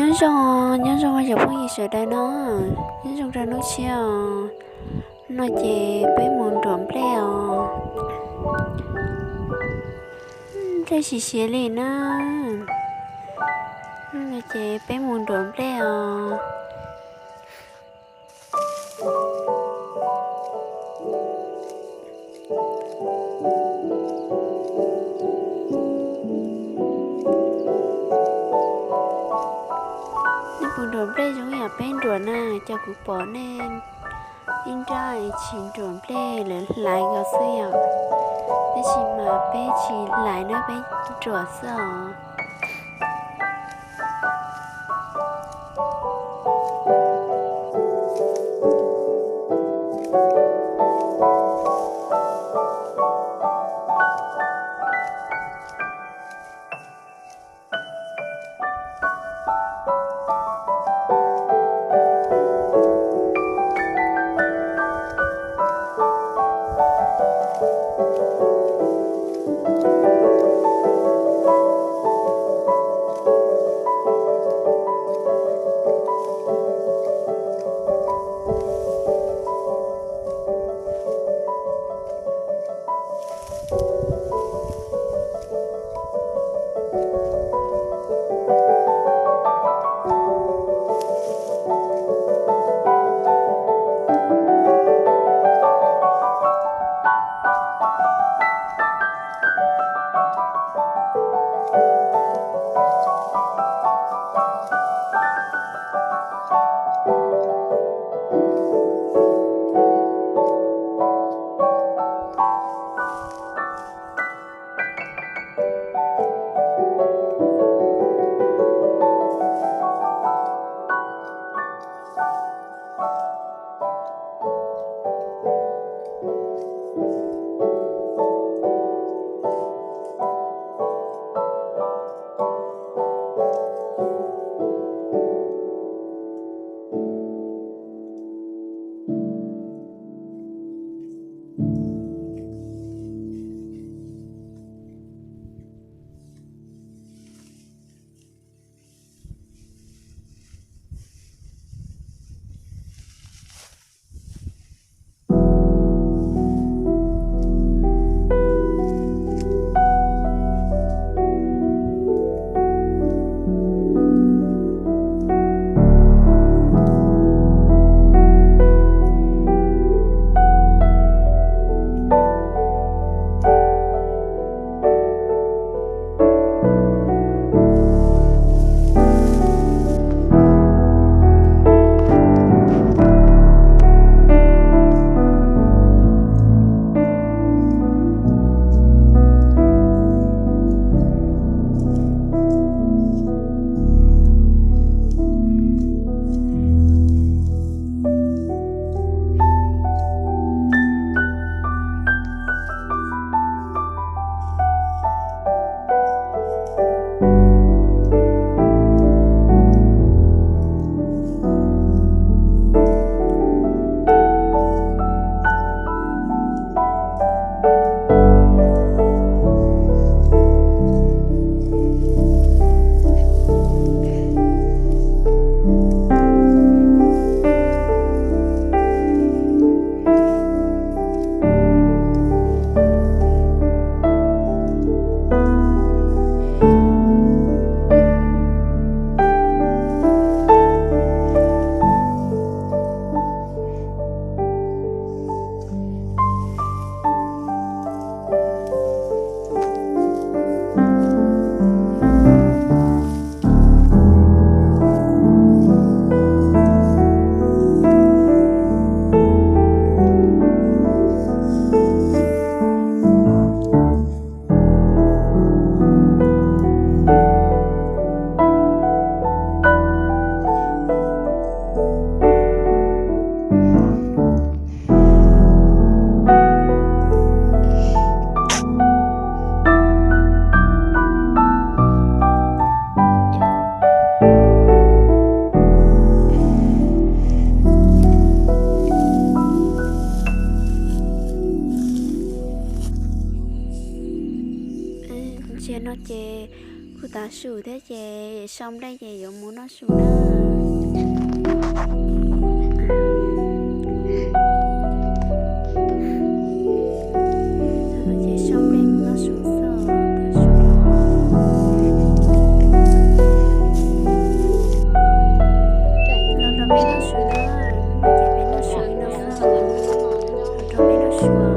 Nyob zoo, nyob zoo cov phooj ywg sawv daws no, nyob zoo rau hnub tshiab os. No ces peb mus nruam nplej os. Nplej siav siav li na. No ces peb mus nruam nplej os. Nej puas nruam nplej zoo yam peb nruam na? Cas kuv pom nej ib nrab tsis nruam nplej, lawv hlais ko xwb yom. Tab sis mas peb tsis hlais na, peb nruam xwb os. Tav su thiab ces sau nplej ces yuav mus noj su na. Ces sau nplej mus noj su xwb, tav su no. Los rau peb noj su na, ces peb noj su no xwb. Los rau peb noj su.